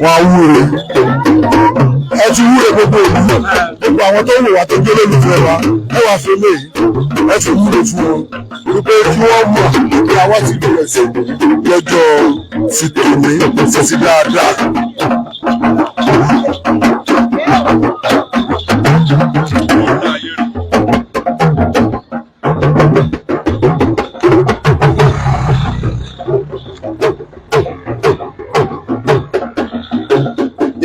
Wọn á wúre. Ẹ ti wúre gbogbo ìlú, gbogbo àwọn tó wò wá, tó jẹ́ olólùfẹ́ wa. Ẹ wá fi eléyìí, ẹ fi wúre fún wọn wípé kí wọ́n mọ̀ pé àwa ti bẹ̀rẹ̀ sí lọ́jọ́ ti tòní ṣe dáadáa.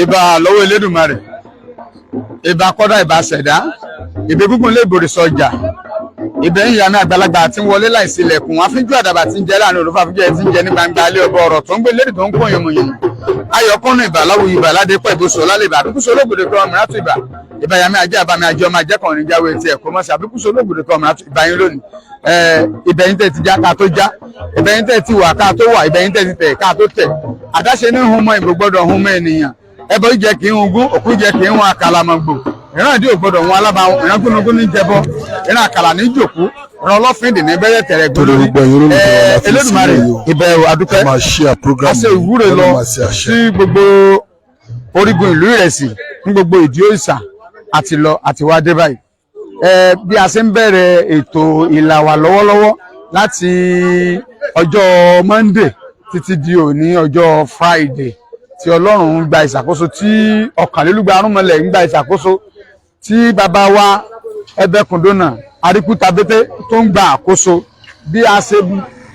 Ìbà lọ́wọ́ Elédùmarè, ìbà kọ́dá, ìbà ṣẹ̀dá, ìbè gúngùn lè bòrè sọjà, ìbẹ̀ ń yàmí àgbàlagbà tí ń wọlé láìsí ilẹ̀kùn, àfínjú àdàbà tí ń jẹ láàrin òrùfà, àfínjú ẹ̀ tí ń jẹ ní gbangba ilé ọba, ọ̀rọ̀ tó ń gbé lédè tó ń kó yànmùyànmù, ayọ̀kúnnù ìbà láwùyí, ìbà ládé pọ̀, ìbùsùn ọ̀làlẹ̀, ìbà àbíkúsọ olóògbòdè kan mìíràn, ìbà ìbà yàmí ajé àbámi ajé ọmọ ajé kan níjàwé etí ẹ̀kọ́ mọ́sí, àbíkúsọ olóògbòdè kan mìíràn, ìbà yín lónìí. Ìbẹ̀yìn tẹ̀ ti já ká tó já, ìbẹ̀yìn tẹ̀ ti wà ká tó wà, ìbẹ̀yìn tẹ̀ ti tẹ̀ ká tó tẹ̀. Àdáṣe ní hun mọ́ ìbò gbọ́dọ̀ hun mọ́ ènìyàn, ẹbọ jẹ kì í hun gún, òkú jẹ kì í hun àkàlàmọ̀gbò, ìran ìdí ò gbọ́dọ̀ hun alábàáhùn, ìran gúnugún ní jẹbọ, ìran àkàlà ní jòkú, ìran ọlọ́fíndì ní bẹ́rẹ̀ tẹ̀rẹ̀ Torí gbòdò. gbogbo ẹ̀yin olólùfẹ́ wa la fi Elédùmarè, sílẹ̀ yìí o. ìbẹ̀rù àdúpẹ́. Ẹ máa share program. A ṣe ìwúre Ẹ lọ máa ṣe àṣẹ. sí gbogbo orígun ìlú Ìrẹsì, ní gbogbo ìdí òrìṣà àti lọ àti wá dé báyìí. Bí a ṣe ń bẹ̀rẹ̀ ètò ìlàwà lọ́wọ́lọ́wọ́ láti ọjọ́ Monday títí di òní ọjọ́ Friday, tí Ọlọ́run ń gba ìṣàkóso, tí ọ̀kànlélúgba arúnmọlẹ̀ ń gba ìṣàkóso, tí bàbá wa Ẹbẹkùndónà Aríkútabété tó ń gba àkóso, bí a ṣe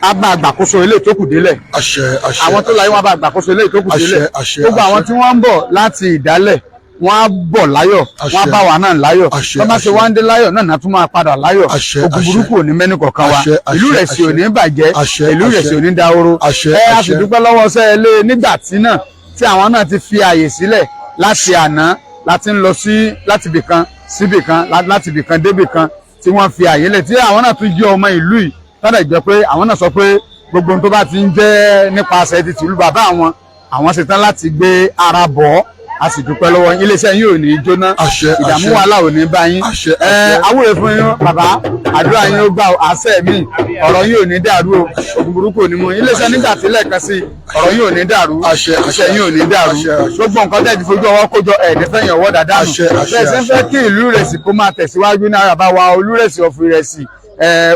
a bá gbàkóso eléyìí tó kù délẹ̀. Àṣẹ, àṣẹ. Àwọn tó láyé wọn bá gbàkóso eléyìí tó kù Àṣẹ, délẹ̀. àṣẹ, Gbogbo àwọn àṣẹ. tí wọ́n ń bọ̀ láti ìdálẹ̀, wọ́n á bọ̀ láyọ̀, wọ́n á Àṣẹ. bá wa náà láyọ̀. Àṣẹ, Tó bá ṣe àṣẹ. wá ń dé láyọ̀ náà, náà tún máa padà láyọ̀. Àṣẹ, Ogun àṣẹ. burúkú ò ní mẹ́ni kọ̀ọ̀kan wa. Àṣẹ, àṣẹ, Ìlú Ìrẹsì ò ní bàjẹ́. Àṣẹ, Ìlú Ìrẹsì àṣẹ. ò ní dahoro. Àṣẹ, Ẹ a sì àṣẹ. dúpẹ́ lọ́wọ́ sẹ́ẹ̀lẹ́ nígbà tí náà tí àwọn náà ti fi àyè sílẹ̀ láti àná láti ń lọ sí láti ibìkan síbìkan, láti ibìkan débìkan, tí wọ́n fi àyè lẹ̀, tí àwọn náà tún jẹ́ ọmọ ìlú yìí, tọ́lá ìjọ pé àwọn náà sọ pé gbogbo ohun tó bá ti ń jẹ́ nípasẹ̀ ti tìlú bàbá àwọn, àwọn ṣetán láti gbé ara bọ̀ ọ́. A sì dúpẹ́ lọ́wọ́ yín. Iléeṣẹ́ yín ò ní í jóná. Àṣẹ, Ìdààmú àṣẹ. wàhálà ò ní bá yín. Àṣẹ, Ẹ àṣẹ. awúre fún yín bàbá, àdúrà yín ó gbà ó, àṣẹ mi, ọ̀rọ̀ yín ò ní dàrú o, ogun burúkú ò ní mú yín. Iléeṣẹ́ nígbà tí lẹ́ẹ̀kan sí, ọ̀rọ̀ yín ò ní dàrú. Àṣẹ, àṣẹ. Iṣẹ́ yín ò ní dàrú. Àṣẹ, àṣẹ. Gbogbo nǹkan tẹ́ ti fojú ọwọ́ kójọ, ẹ̀ẹ́dẹ́fẹ̀yìn ọwọ́ dáadáa nù. Àṣẹ, àṣẹ, Bẹ́ẹ̀ ṣe ń àṣẹ. fẹ́ kí ìlú Ìrẹsì kó máa tẹ̀síwájú ní àràbá wa Olúrẹ̀sì of Ìrẹsì,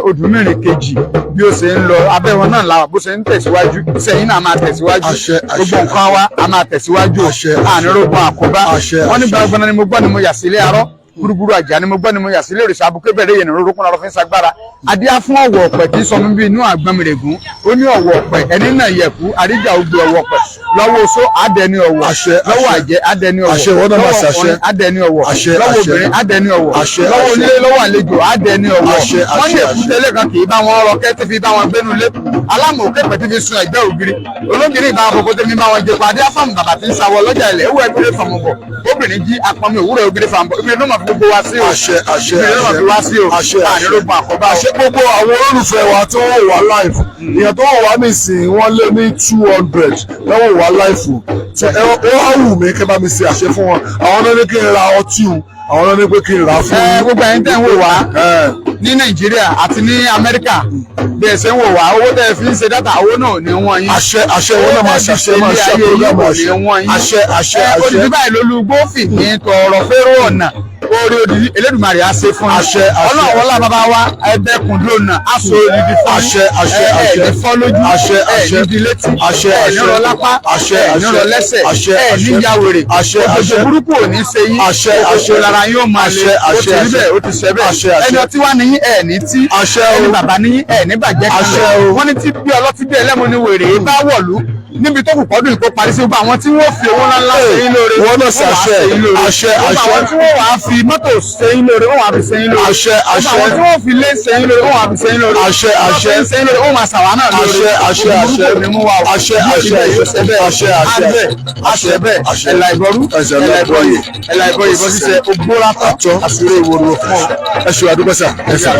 Odùmírin kejì, bí ó ṣe ń lọ abẹ́ wọn náà làwà, bó ṣe ń tẹ̀síwájú, iṣẹ́ yín náà máa tẹ̀síwájú. Àṣẹ, àṣẹ. Gbogbo nǹkan wa a máa tẹ̀síwájú o. Àṣẹ, àṣẹ. Ànírógun àkóbá. Àṣẹ, Wọ́n ní àṣẹ. gbàgbọ́n ni mo gbọ́ ni mo yà sílé arọ́ gbúrúgbúrú àjà ni mo gbọ́ ni mo yà sílé òrìṣà abúké bẹ̀rẹ̀ yẹn ní orúkún lọ́rọ́ fi ń sagbára adíá fún ọ̀wọ̀ ọ̀pẹ tí sọmú bíi inú àgbọnmìrègún. Ó ní ọ̀wọ̀ ọ̀pẹ ẹni náà yẹ̀kú àríjà ògbé ọ̀wọ̀ ọ̀pẹ lọ́wọ́ oṣó adẹni ọ̀wọ̀, Àṣẹ, lọ́wọ́ àṣẹ. àjẹ́ adẹni ọ̀wọ̀, Àṣẹ, ìwọ náà máa lọ́wọ́ ṣàṣẹ. ọkùnrin adẹni ọ̀wọ̀, Àṣẹ, lọ́wọ́ àṣẹ. obìnrin adẹni ọ̀wọ̀, Àṣẹ, lọ́wọ́ àṣẹ. onílé lọ́wọ́ àlejò adẹni ọ̀wọ̀. Àṣẹ, Wọ́n ní àṣẹ, èkúté lẹ́kan kì í bá wọn rọ kẹ́ tí fi bá wọn gbénu lé, alámọ̀ òkè pẹ̀ tí fi sun ẹ̀gbẹ́ ògiri, ológiri ìbá wọn kókó tí fi bá wọn jẹ pàdé afáàmù bàbá tí ń sawọ lọ́jà ilẹ̀ ewu ẹgbẹ́rẹ́ fàmù bọ̀, obìnrin jí apọnmi òwúrọ̀ ògiri fàmù bọ̀, ìbìnrin ló máa fi gbogbo wa sí o. Àṣẹ, àṣẹ, Ìbìnrin ló máa fi wá sí o. àṣẹ, àṣẹ. Ànírógun àkóbá o. Àṣẹ. Gbogbo àwọn olólùfẹ́ wa tó wọ́n wà live, ìyẹn tó wọ́n wà nísìnyí, wọ́n lé ní 200 lọ́wọ́ wà live. Tí ẹ wọ́n á wù mí kí ẹ bá mi ṣe àṣẹ fún wọn. Àwọn náà ní kí n ra ọtí o, àwọn náà ní pé kí n rà á fún Ẹ yín. gbogbo ẹ̀yin tẹ́ ń wò wá Ẹ, ní Nàìjíríà àti ní Amẹ́ríkà, bí ẹ ṣe ń wò wá, owó tẹ́ ẹ fi ń ṣe data, owó náà ò ní wọ́n yín. Àṣẹ, àṣẹ. Ìwọ náà máa ṣàṣẹ, máa ṣe program. Àṣẹ, àṣẹ, àṣẹ. Ẹ Àṣẹ. Odidi báyìí lolúgbó fì ní tọrọ fẹ́rọ ọ̀nà orí odidi Elédùmarè á ṣe fún yín. Àṣẹ, àṣẹ. Ọlọ́run wọlá bàbá wa Ẹbẹkùndónà á sọ odidi fún yín. Àṣẹ, àṣẹ, Ẹ ẹ àṣẹ. ní fọ́ lójú. Àṣẹ, Ẹ àṣẹ. ní di létí. Àṣẹ, Ẹ ní àṣẹ. rọ lápá. Àṣẹ, Ẹ ní àṣẹ. rọ lẹ́sẹ̀. Àṣẹ, Ẹ ní àṣẹ. ya wèrè. Àṣẹ, Òjòjò àṣẹ. burúkú ò ní ṣe yín. Àṣẹ, Òjòjò àṣẹ. lára yóò máa le. Àṣẹ, Ó ti àṣẹ, rí bẹ́ẹ̀, ó ti ṣẹ bẹ́ẹ̀. Àṣẹ, àṣẹ. Ẹni ọtí wá níyín, ẹ ní tí. Àṣẹ o. Ẹni bàbá níyín, ẹ ní bàjẹ́. Àṣẹ o. Wọ́n ní tí bí ọlọ́tí bí ẹlẹ́mu ni wèrè bá wọ̀lú níbi tó kù kọ́dún ìkó parí sí, gbogbo àwọn tí wọ́n fi owó ńláńlá ṣe yín lóore, Wọ́n náà wọ́n wàá ṣàṣẹ. ṣe yín lóore. Àṣẹ, Gbogbo àṣẹ. àwọn tí wọ́n wàá fi mọ́tò ṣe yín lóore, wọ́n wàá fi ṣe yín lóore. Àṣẹ, Gbogbo àṣẹ. àwọn tí wọ́n fi lé ṣe yín lóore, wọ́n wàá fi ṣe yín lóore. Àṣẹ, àṣẹ. Wọ́n fi ṣe yín lóore, wọ́n máa ṣàwá náà lóore. Àṣẹ, àṣẹ, Ogun burúkú àṣẹ. ò ní mú wa o. Àṣẹ, Yóò rí àṣẹ, bẹ́ẹ̀, yóò ṣe bẹ́ẹ̀. àṣẹ, àṣẹ. Á rí bẹ́ẹ̀, àṣẹ bẹ́ẹ̀. Àṣẹ. Ẹ̀là ìbọrú, Ẹ̀là ẹ̀là ìbọyè, ẹ̀là ìbọyè ìbọn ṣíṣe ogbóratọ́ Àtọ́. àṣírí ìwòrò fún ọ. Ẹ ṣe àdúgbò sà, ẹ ṣe.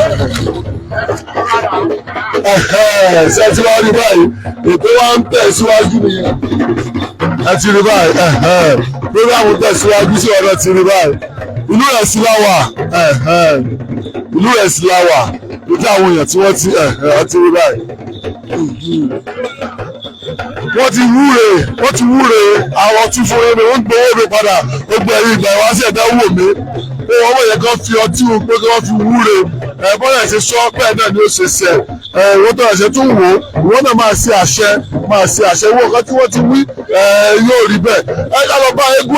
Ẹhẹ́, ṣé tí wàá rí báyìí, ètò wa ń tẹ̀síwájú nìyẹn. Ẹ ti rí báyìí, ẹhẹ́, program tẹ̀síwájú sí ọ̀dọ̀ ti rí báyìí. Ìlú Ìrẹsì la wà, ẹhẹ́, ìlú Ìrẹsì la wà lójú àwọn èèyàn tí wọ́n ti, ẹhẹ́, ẹ ti rí báyìí. Wọ́n ti wúre, wọ́n ti wúre àwọn tún fún mi, wọ́n gbowó mi padà. Gbogbo ẹ̀yin ìgbà wá sí ẹ̀dá wò mí pé wọ́n wọ̀nyẹn kan fi ọtí wọn pé kí wọ́n fi wúre ẹ. Bọ́lá ẹ̀ ṣe sọ bẹ́ẹ̀ náà ni ó ṣe ṣẹ ẹ. Ìwọ́n tó ẹ̀ṣẹ̀ tún wò ó, ìwọ́n náà máa ṣe àṣẹ, máa ṣe àṣẹ. Ìwọ́n kan tí wọ́n ti wí ẹ yóò rí bẹ́ẹ̀. Ẹ ká lọ bá eégún.